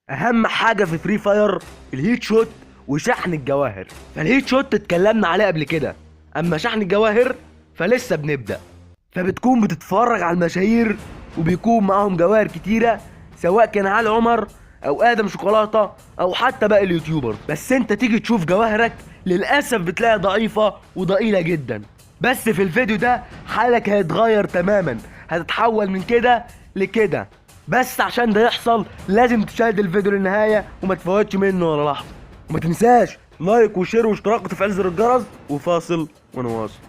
اهم حاجة في Free Fire ال headshot وشحن الجواهر. فال headshot اتكلمنا عليه قبل كده، اما شحن الجواهر فلسه بنبدا. فبتكون بتتفرج على المشاهير وبيكون معاهم جواهر كتيرة، سواء كان علي عمر او ادم شوكولاتة او حتى باقي ال YouTuber، بس انت تيجي تشوف جواهرك للاسف بتلاقي ضعيفة وضئيله جدا. بس في الفيديو ده حالك هيتغير تماما، هتتحول من كده لكده. بس عشان ده يحصل لازم تشاهد الفيديو للنهاية وما تفوتش منه ولا لحظة. وما تنساش like و share واشتراك وتفعيل زر الجرس. وفاصل ونواصل.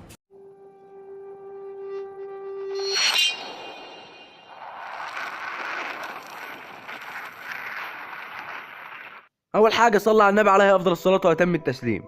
اول حاجة صلى على النبي عليه افضل الصلاة واتم التسليم.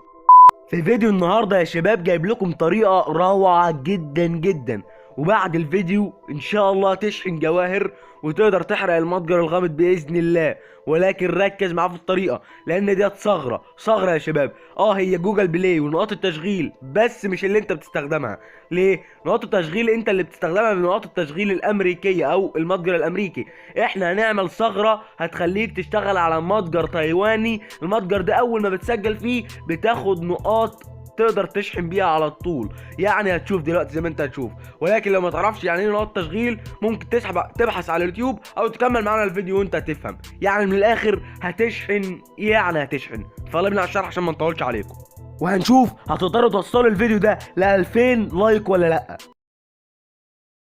في فيديو النهارده يا شباب جايب لكم طريقه روعه جدا جدا، وبعد الفيديو ان شاء الله تشحن جواهر وتقدر تحرق المتجر الغامض باذن الله. ولكن ركز معاه في الطريقة لان ديت ثغره ثغره يا شباب. هي Google Play ونقاط التشغيل، بس مش اللي انت بتستخدمها. ليه؟ نقاط التشغيل انت اللي بتستخدمها من نقاط التشغيل الامريكية او المتجر الامريكي. احنا هنعمل ثغره هتخليك تشتغل على متجر تايواني. المتجر ده اول ما بتسجل فيه بتاخد نقاط تقدر تشحن بيها على طول، يعني هتشوف دلوقتي زي ما انت هتشوف. ولكن لو ما تعرفش يعني ايه نقاط تشغيل ممكن تبحث على اليوتيوب او تكمل معانا الفيديو وانت هتفهم. يعني من الاخر هتشحن، يعني هتشحن. فيلا بينا على الشرح عشان ما نطولش عليكم، وهنشوف هتقدروا توصلوا الفيديو ده ل 2000 like ولا لا.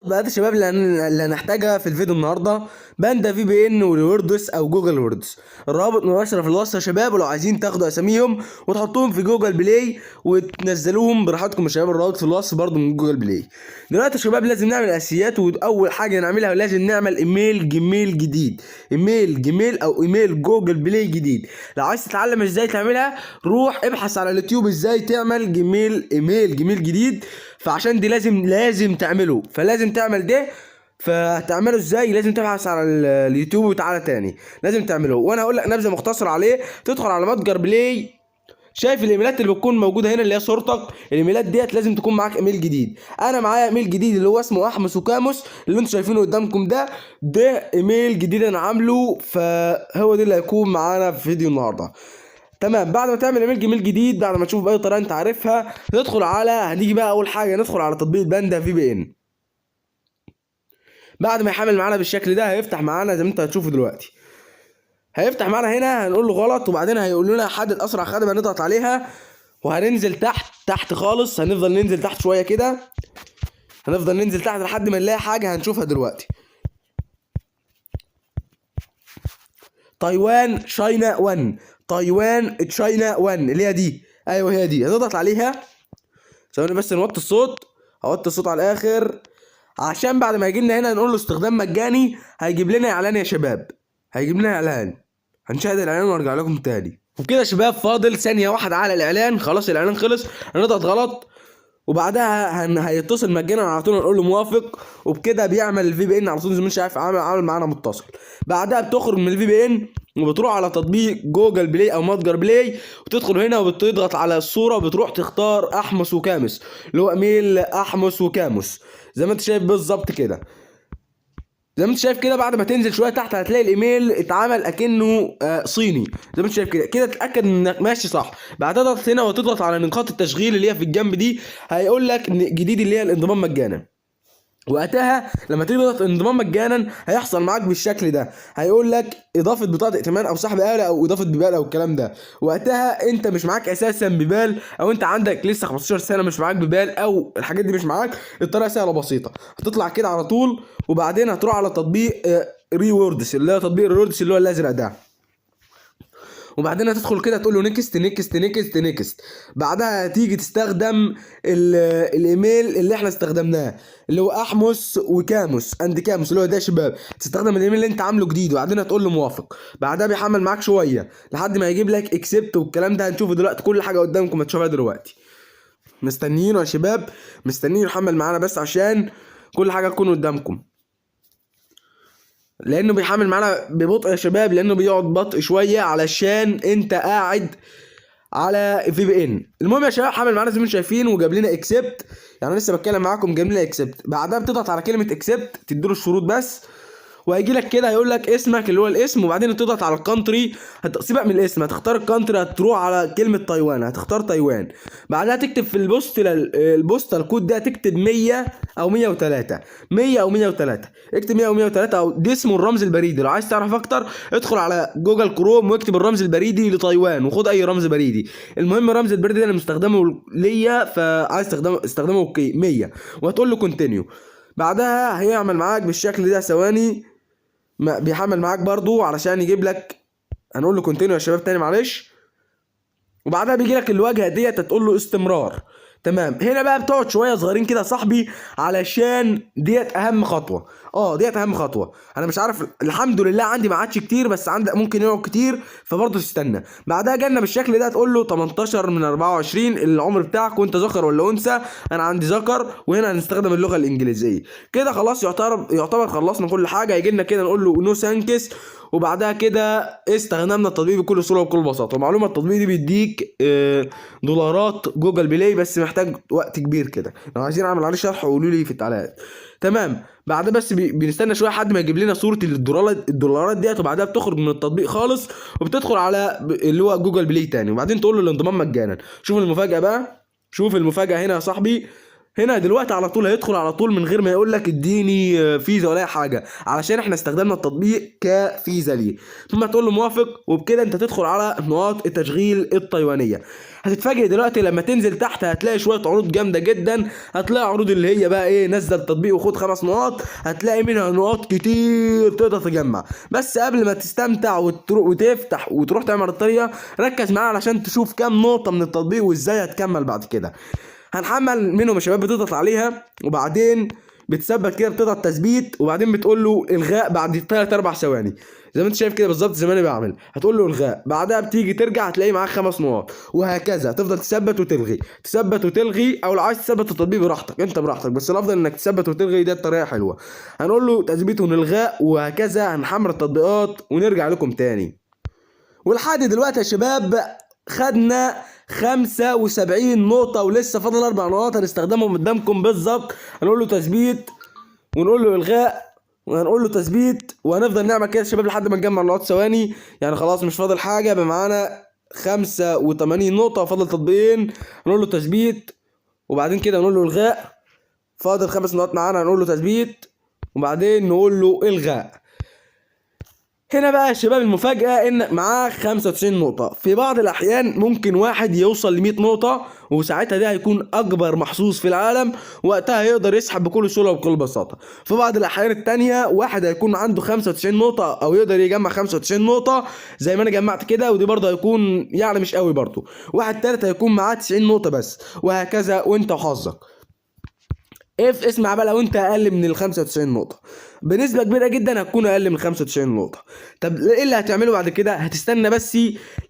بقى يا شباب اللي هنحتاجها في الفيديو النهارده Panda VPN و Rewards او Google Rewards. الروابط مباشرة في الوصف يا شباب، ولو عايزين تاخدوا اساميهم وتحطوهم في Google Play وتنزلوهم براحتكم يا شباب، الروابط في الوصف برضو من Google Play. دلوقتي يا شباب لازم نعمل اساسيات، واول حاجة نعملها لازم نعمل ايميل Gmail جديد، ايميل Gmail او ايميل Google Play جديد. لو عايز تتعلم ازاي تعملها روح ابحث على اليوتيوب ازاي تعمل Gmail، ايميل Gmail جديد. فعشان دي لازم تعمله، فلازم تعمل ده. فتعمله ازاي؟ لازم تبحث على اليوتيوب وتعالى تاني لازم تعمله. وانا هقول لك نبذه مختصره عليه. تدخل على متجر Play، شايف الايميلات اللي بتكون موجودة هنا اللي هي صورتك، الايميلات ديت لازم تكون معاك ايميل جديد. انا معايا ايميل جديد اللي هو اسمه احمس وكاموس اللي انتم شايفينه قدامكم ده، ده ايميل جديد انا عامله، فهو ده اللي هيكون معانا في فيديو النهارده. تمام. بعد ما تعمل ايميل Gmail جديد، بعد ما تشوف باي طريقه انت عارفها، ندخل على، هنيجي بقى اول حاجة ندخل على تطبيق Panda VPN. بعد ما يحمل معانا بالشكل ده هيفتح معانا زي ما انت هتشوفه دلوقتي. هيفتح معانا هنا هنقول له غلط، وبعدين هيقول لنا حدد اسرع خدمة، نضغط عليها وهننزل تحت تحت خالص. هنفضل ننزل تحت شوية كده، هنفضل ننزل تحت لحد ما نلاقي حاجة هنشوفها دلوقتي. تايوان China 1، تايوان China 1 اللي هي دي، ايوه هي دي. هتضغط عليها. ثواني بس نوطي الصوت، هوطي الصوت على الاخر عشان بعد ما يجي لنا هنا نقول له استخدام مجاني هيجيب لنا اعلان يا شباب، هيجيب لنا اعلان. هنشاهد الاعلان وارجع لكم تاني. وبكده يا شباب فاضل ثانية واحدة على الاعلان، خلاص الاعلان خلص. هنضغط غلط وبعدها هيتصل مجانا على طول، نقول له موافق، وبكده بيعمل ال VPN على طول زي ما انت شايف، عامل معانا متصل. بعدها بتخرج من ال VPN وبتروح على تطبيق Google Play او متجر Play، وتدخل هنا وبتضغط على الصورة وبتروح تختار احمس وكامس اللي هو ايميل احمس وكاموس زي ما انت شايف بالظبط كده. زي ما انت شايف كده بعد ما تنزل شوية تحت هتلاقي الايميل اتعمل اكنه صيني زي ما انت شايف كده. كده تتاكد انك ماشي صح. بعدها تضغط هنا وتضغط على نقاط التشغيل اللي هي في الجنب دي، هيقول لك ان جديد اللي هي الانضمام مجانا. وقتها لما تيجي تضغط انضمام مجانا هيحصل معاك بالشكل ده، هيقول لك اضافه بطاقة ائتمان او سحب آلة او اضافه PayPal او الكلام ده. وقتها انت مش معاك اساسا PayPal، او انت عندك لسه 15 سنة مش معاك PayPal او الحاجات دي مش معاك. الطريقة سهلة بسيطة، هتطلع كده على طول وبعدين هتروح على تطبيق Rewards اللي هو تطبيق Rewards اللي هو الازرق ده، وبعدين هتدخل كده تقول له next next next next. بعدها هتيجي تستخدم الايميل اللي احنا استخدمناه اللي هو احمس وكاموس and كاموس اللي هو ده يا شباب. تستخدم الايميل اللي انت عامله جديد وبعدين هتقول له موافق. بعدها بيحمل معاك شوية لحد ما يجيب لك accept والكلام ده هنشوفه دلوقتي، كل حاجة قدامكم هتشوفها دلوقتي. مستنيينه يا شباب، مستنيين يحمل معانا بس عشان كل حاجة تكون قدامكم، لانه بيحمل معانا ببطء يا شباب، لانه بيقعد بطء شوية علشان انت قاعد على VPN. المهم يا شباب حمل معانا زي ما انتم شايفين وجاب لنا accept، يعني لسه بتكلم معاكم جاب لنا accept. بعدها بتضغط على كلمة accept تديله الشروط بس، وهيجي لك كده هيقول لك اسمك اللي هو الاسم، وبعدين تضغط على ال country. سيبك من الاسم، هتختار ال country، هتروح على كلمة تايوان، هتختار تايوان. بعدها تكتب في ال postal code ده تكتب 100 او 103، 100 او 103، اكتب 100 او 103، او دي اسمه الرمز البريدي. لو عايز تعرف اكتر ادخل على جوجل كروم واكتب الرمز البريدي لتايوان وخد اي رمز بريدي. المهم الرمز البريدي ده انا مستخدمة ليا، فعايز تستخدمه استخدمه. okay 100، وهتقول له continue. بعدها هيعمل معاك بالشكل ده. ثواني، ما بيحمل معاك برضو علشان يجيب لك. هنقول له continue يا شباب تاني معلش. وبعدها بيجي لك الواجهة ديت، هتقول له استمرار. تمام، هنا بقى بتقعد شوية صغيرين كده يا صاحبي، علشان ديت اهم خطوة. ديت اهم خطوه. انا مش عارف، الحمد لله عندي ما عادش كتير، بس عندك ممكن يقعد كتير، فبرضه تستنى. بعدها جالنا بالشكل ده، تقول له 18 من 24 العمر بتاعك، وانت ذكر ولا انثى. انا عندي ذكر. وهنا هنستخدم اللغة الانجليزيه. كده خلاص يعتبر خلصنا كل حاجه. هيجي لنا كده نقول له no thanks، وبعدها كده استخدمنا التطبيق بكل سهولة وبكل بساطه. ومعلومه، التطبيق دي بيديك دولارات جوجل بلاي، بس محتاج وقت كبير كده. لو عايزين اعمل عليه شرح قولوا لي في التعليقات. تمام، بعد بس بنستنى شوية لحد ما يجيب لنا صوره الدولارات ديت، وبعدها بتخرج من التطبيق خالص وبتدخل على اللي هو جوجل بلاي تاني، وبعدين تقول له الانضمام مجانا. شوف المفاجاة بقى، شوف المفاجاة هنا يا صاحبي. هنا دلوقتي على طول هيدخل على طول من غير ما يقول لك اديني فيزا ولا اي حاجه، علشان احنا استخدمنا التطبيق كفيزا ليه. ثم تقول له موافق، وبكده انت تدخل على نقاط التشغيل التايوانيه. هتتفاجئ دلوقتي لما تنزل تحت، هتلاقي شوية عروض جامدة جدا. هتلاقي عروض اللي هي بقى ايه، نزل تطبيق وخد 5 نقاط، هتلاقي منها نقاط كتير تقدر تجمع. بس قبل ما تستمتع وتفتح وتروح تعمل الطريقه، ركز معايا علشان تشوف كام نقطة من التطبيق وازاي هتكمل بعد كده. هنحمل منهم يا شباب، بتضغط عليها وبعدين بتثبت كده، بتضغط تثبيت، وبعدين بتقول له الغاء بعد 3 4 ثواني زي ما انت شايف كده بالظبط، زي ما انا بعمل. هتقول له الغاء، بعدها بتيجي ترجع هتلاقي معاك 5 نقاط، وهكذا تفضل تثبت وتلغي، تثبت وتلغي، او لو عايز تثبت التطبيق براحتك، انت براحتك، بس الافضل انك تثبت وتلغي، ده الطريقة حلوة. هنقول له تثبيت ونلغاء، وهكذا هنحمل التطبيقات ونرجع لكم تاني. ولحد دلوقتي يا شباب خدنا 75 نقطة، ولسه فاضل 4 نقاط هنستخدمهم قدامكم بالظبط. هنقول له تثبيت ونقول له إلغاء وهنقول له تثبيت، وهنفضل نعمل كده يا شباب لحد ما نجمع نقاط. ثواني، يعني خلاص مش فاضل حاجة، يبقى معانا 85 نقطة وفاضل تطبيقين. هنقول له تثبيت وبعدين كده نقول له إلغاء، فاضل 5 نقاط معانا، هنقول له تثبيت وبعدين نقول له إلغاء. هنا بقى يا شباب المفاجأة إن معاه 95 نقطة. في بعض الأحيان ممكن واحد يوصل ل 100 نقطة، وساعتها ده هيكون أكبر محظوظ في العالم، وقتها يقدر يسحب بكل سهولة وبكل بساطة. في بعض الأحيان التانية واحد هيكون عنده 95 نقطة أو يقدر يجمع 95 نقطة زي ما أنا جمعت كده، ودي برضه هيكون يعني مش قوي برضه. واحد تالت هيكون معاه 90 نقطة بس، وهكذا وأنت وحظك. اف اسمع بقى، لو انت اقل من ال 95 نقطة بنسبة كبيرة جدا هتكون اقل من 95 نقطة. طب ايه اللي هتعمله بعد كده؟ هتستنى بس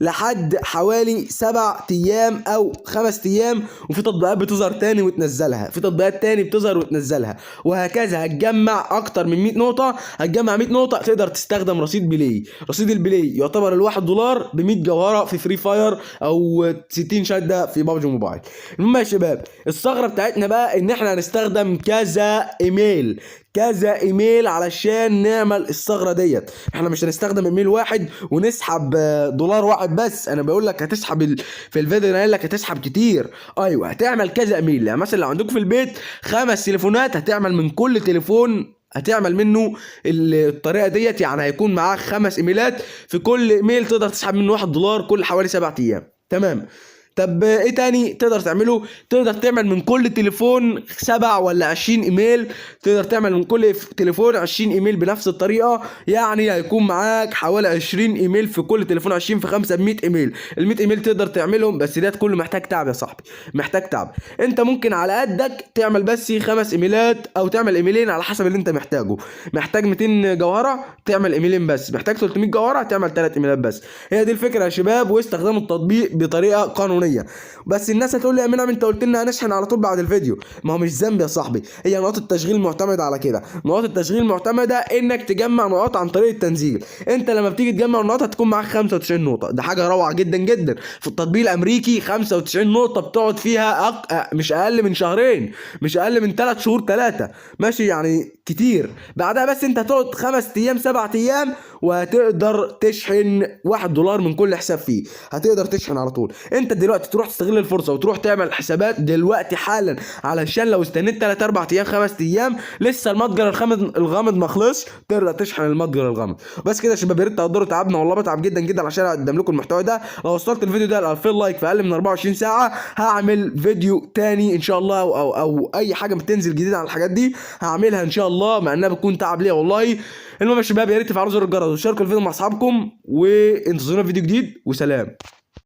لحد حوالي 7 ايام او 5 ايام، وفي تطبيقات بتظهر تاني وتنزلها، في تطبيقات تاني بتظهر وتنزلها، وهكذا. هتجمع اكتر من 100 نقطة، هتجمع 100 نقطة تقدر تستخدم رصيد بلاي. رصيد البلاي يعتبر الواحد دولار ب 100 جوهرة في فري فاير او 60 شدة في بابجي موبايل. المهم يا شباب الثغرة بتاعتنا بقى ان احنا هنستخدم كذا ايميل، كذا ايميل علشان نعمل الثغرة ديت. احنا مش هنستخدم ايميل واحد ونسحب دولار واحد بس. انا بقول لك هتسحب في الفيديو انا قايل لك هتسحب كتير. ايوه هتعمل كذا ايميل، يعني مثلا لو عندكم في البيت 5 تليفونات هتعمل من كل تليفون هتعمل منه الطريقة ديت، يعني هيكون معاك 5 ايميلات، في كل ايميل تقدر تسحب منه 1 دولار كل حوالي 7 ايام. تمام. طب ايه تاني تقدر تعمله؟ تقدر تعمل من كل تليفون 7 ولا 20 ايميل، تقدر تعمل من كل تليفون 20 ايميل بنفس الطريقة، يعني هيكون معاك حوالي 20 ايميل في كل تليفون، 20 في 5 ب 100 ايميل. ال 100 ايميل تقدر تعملهم، بس ده كله محتاج تعب يا صاحبي، محتاج تعب. انت ممكن على قدك تعمل بس 5 ايميلات او تعمل ايميلين على حسب اللي انت محتاجه. محتاج 200 جوهره تعمل ايميلين بس، محتاج 300 جوهره تعمل 3 ايميلات بس. هي دي الفكرة يا شباب، واستخدام التطبيق بطريقة قانونية. القانونيه. بس الناس هتقول لي يا منعم انت قلت لنا هنشحن على طول بعد الفيديو. ما هو مش ذنبي يا صاحبي، هي نقاط التشغيل معتمدة على كده. نقاط التشغيل معتمدة انك تجمع نقاط عن طريق التنزيل. انت لما بتيجي تجمع النقاط هتكون معاك 95 نقطه، ده حاجة روعه جدا جدا. في التطبيق الامريكي 95 نقطة بتقعد فيها مش اقل من شهرين، مش اقل من 3 شهور 3، ماشي، يعني كتير. بعدها بس انت هتقعد 5 ايام 7 ايام وهتقدر تشحن $1 من كل حساب فيه، هتقدر تشحن على طول. انت دلوقتي تروح تستغل الفرصة وتروح تعمل حسابات دلوقتي حالا، علشان لو استنيت 3 4 ايام 5 ايام لسه المتجر الغامض ما خلصش، تقدر تشحن المتجر الغامض. بس كده يا شباب، يا ريت تقدروا تعبنا، والله بتعب جدا جدا عشان اقدم لكم المحتوى ده. لو وصلت الفيديو ده ل 2000 like في اقل من 24 ساعة هعمل فيديو تاني ان شاء الله، او اي حاجة بتنزل جديدة عن الحاجات دي هعملها ان شاء الله، مع انها بتكون تعب ليا والله. المهم يا شباب، يا ريت تفعلوا زر الجرس وتشاركوا الفيديو مع اصحابكم، وانتظرونا في فيديو جديد، وسلام.